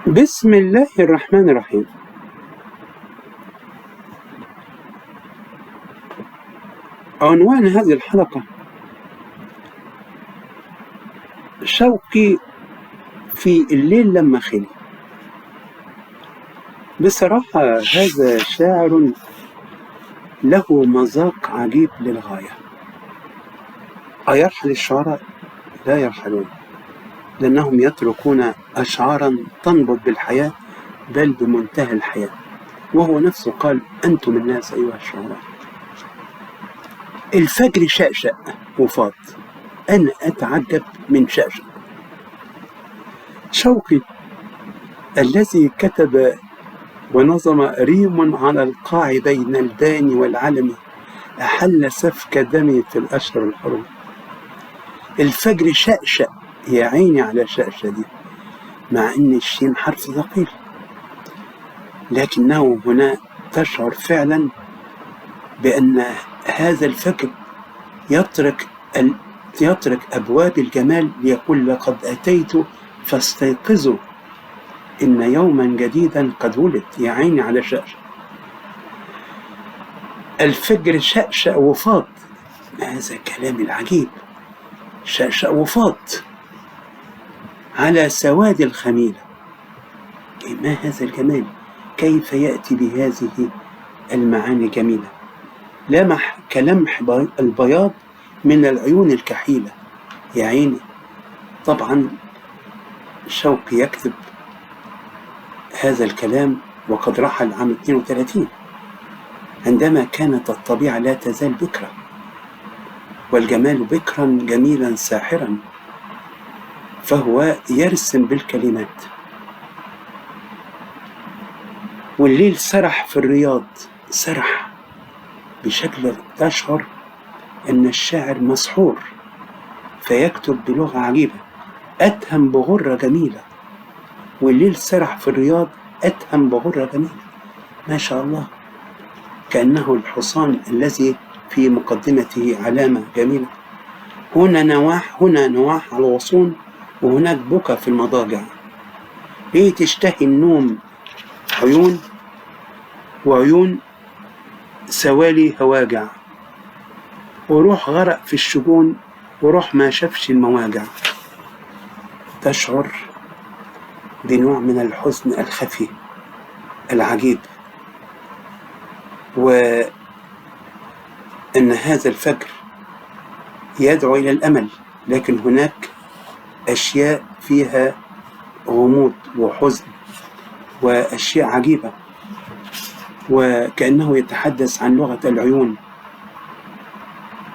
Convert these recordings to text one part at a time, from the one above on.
بسم الله الرحمن الرحيم. عنوان هذه الحلقة: شوقي في الليل لما خلي. بصراحة هذا شاعر له مذاق عجيب للغاية. أيرحل الشعراء؟ لا يرحلون، لأنهم يتركون أشعارا تنبض بالحياة، بل بمنتهى الحياة. وهو نفسه قال: أنتم الناس أيها الشعراء. الفجر شأشأ وفاض. أنا أتعجب من شأشأ. شوقي الذي كتب ونظم ريم على القاع بين البان والعلم، أحل سفك دمي في الأشهر الحرم. الفجر شأشأ، يا عيني على شأشة دي، مع أن الشين حرف ثقيل، لكنه هنا تشعر فعلا بأن هذا الفجر يترك أبواب الجمال ليقول: لقد أتيت فاستيقظوا إن يوما جديدا قد ولد. يا عيني على شأشة. الفجر شأشأ وفاض. هذا الكلام العجيب، شأشأ وفاض على سواد الخميلة. ما هذا الجمال؟ كيف يأتي بهذه المعاني الجميلة؟ لمح كلمح البياض من العيون الكحيلة. يا عيني. طبعا شوقي يكتب هذا الكلام وقد رحل عام 32، عندما كانت الطبيعة لا تزال بكرة، والجمال بكرا جميلا ساحرا، فهو يرسم بالكلمات. والليل سرح في الرياض، سرح بشكل تشعر أن الشاعر مسحور، فيكتب بلغة عجيبة: أتهم بغرة جميلة. والليل سرح في الرياض أتهم بغرة جميلة. ما شاء الله، كأنه الحصان الذي في مقدمته علامة جميلة. هنا نواح، هنا نواح على الغصون، وهناك بكى في المضاجع. ليه تشتهي النوم عيون، وعيون سوالي هواجع، وروح غرق في الشجون، وروح ما شافش المواجع. تشعر بنوع من الحزن الخفي العجيب، وأن هذا الفجر يدعو إلى الأمل، لكن هناك أشياء فيها غموض وحزن وأشياء عجيبة، وكأنه يتحدث عن لغة العيون.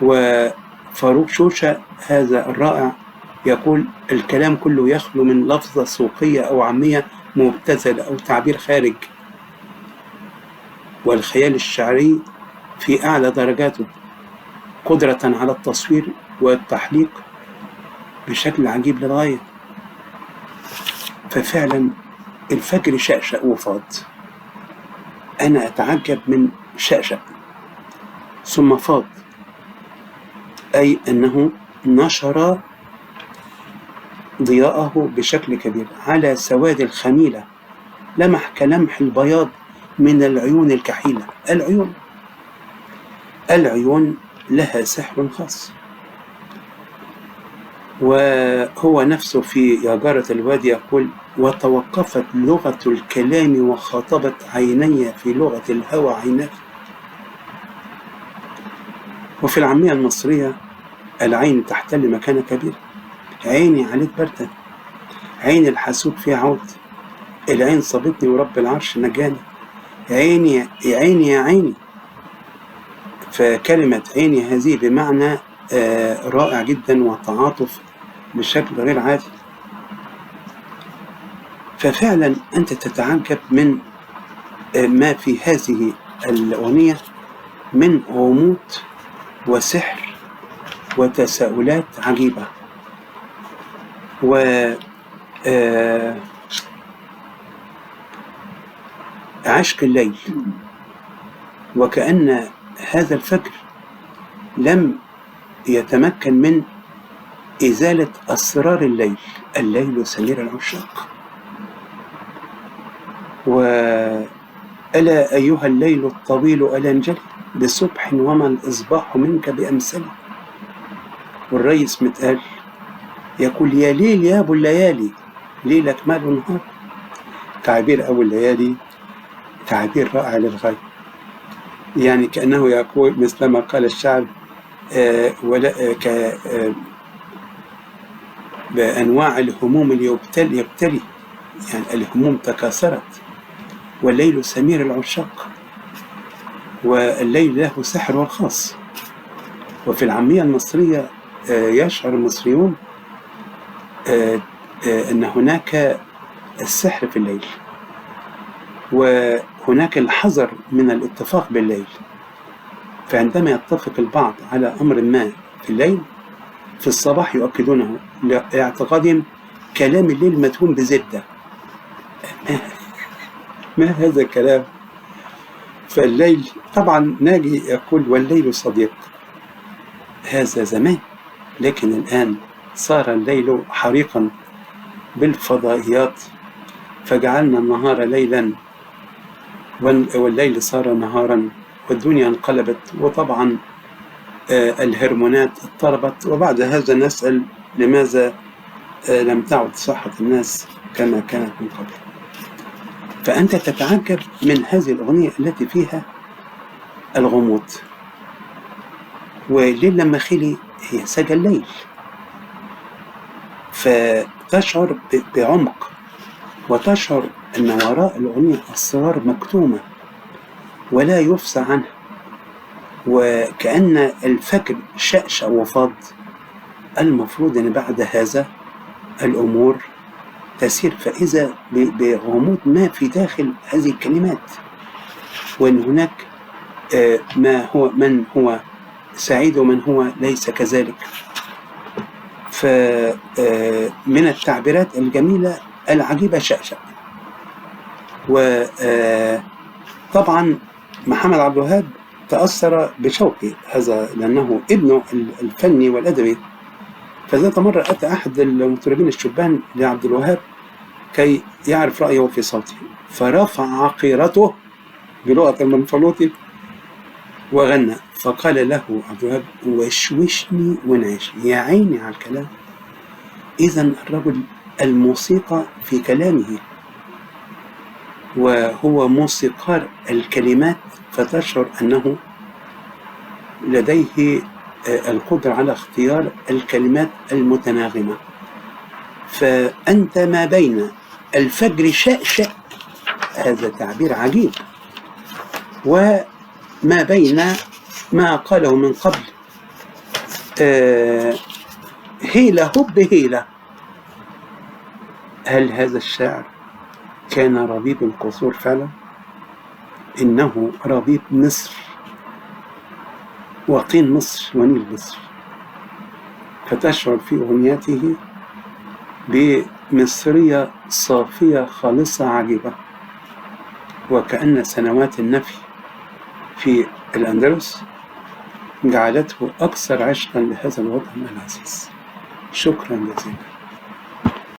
وفاروق شوشة هذا الرائع يقول: الكلام كله يخلو من لفظة سوقية أو عامية مبتذلة أو تعبير خارج، والخيال الشعري في أعلى درجاته، قدرة على التصوير والتحليق بشكل عجيب للغاية. ففعلا الفجر شأشأ وفاض. أنا أتعجب من شأشأ ثم فاض، أي أنه نشر ضياءه بشكل كبير على سواد الخميلة، لمح كلمح البياض من العيون الكحيلة. العيون لها سحر خاص. وهو نفسه في يا جارة الوادي يقول: وتوقفت لغة الكلام وخاطبت عيني في لغة الهوى عيناك. وفي العامية المصرية العين تحتل مكانة كبيرة. عيني عليك باردة، عين الحاسوب فيها عود، العين صابتني ورب العرش نجاني، عيني عيني يا عيني. فكلمة عيني هذه بمعنى رائع جدا وتعاطف بشكل غير عادي. ففعلا أنت تتعجب من ما في هذه الأغنية من غموض وسحر وتساؤلات عجيبة. و عشق الليل، وكأن هذا الفجر لم يتمكن من إزالة أسرار الليل. الليل سمير العشاق. وألا أيها الليل الطويل ألا انجلي بصبح وما الإصباح منك بأمثلي. والريس متقال يقول يا ليل يا أبو الليالي ليلك ماله نهار. تعبير أبو الليالي تعبير رائع للغاية، يعني كأنه يقول مثل ما قال الشاعر ولا بأنواع الهموم اللي يبتلي، يعني الهموم تكاثرت، والليل سمير العشاق، والليل له سحره الخاص. وفي العامية المصرية يشعر المصريون أن هناك السحر في الليل، وهناك الحذر من الاتفاق بالليل. فعندما يتفق البعض على أمر ما في الليل، في الصباح يؤكدونه لاعتقادهم كلام الليل مدهون بزبدة. ما هذا الكلام؟ فالليل طبعا ناجي يقول والليل صديق، هذا زمان، لكن الآن صار الليل حريقا بالفضائيات، فجعلنا النهار ليلا والليل صار نهارا، والدنيا انقلبت، وطبعا الهرمونات اضطربت. وبعد هذا نسأل لماذا لم تعد صحة الناس كما كانت من قبل. فأنت تتعجب من هذه الأغنية التي فيها الغموض. والليل لما خلي هي سجى الليل، فتشعر بعمق، وتشعر أن وراء الأغنية أسرار مكتومة ولا يفصى عنها، وكأن الفجر شأشأ وفاض. المفروض أن بعد هذا الأمور تسير، فإذا بغموض ما في داخل هذه الكلمات، وأن هناك ما هو من هو سعيد ومن هو ليس كذلك. فمن التعبيرات الجميلة العجيبة شأشأ. وطبعا محمد عبد الوهاب تأثر بشوقي هذا لأنه ابنه الفني والأدبي. فذات مرة أتى أحد المطربين الشبان لعبد الوهاب كي يعرف رأيه في صوته، فرفع عقيرته بلغة المنفلوطي وغنى، فقال له عبد الوهاب وشوشني ونعشني. يا عيني على الكلام. إذن الرجل الموسيقى في كلامه، وهو موسيقار الكلمات، فتشعر أنه لديه القدرة على اختيار الكلمات المتناغمة. فأنت ما بين الفجر شأشأ، هذا تعبير عجيب، وما بين ما قاله من قبل هيلة هب هيلة. هل هذا الشاعر كان ربيب القصور فعلا؟ إنه ربيب مصر وطين مصر ونيل مصر. فتشعر في أغنياته بمصرية صافية خالصة عجيبة، وكأن سنوات النفي في الأندلس جعلته أكثر عشقا لهذا الوطن العزيز. شكرا جزيلا.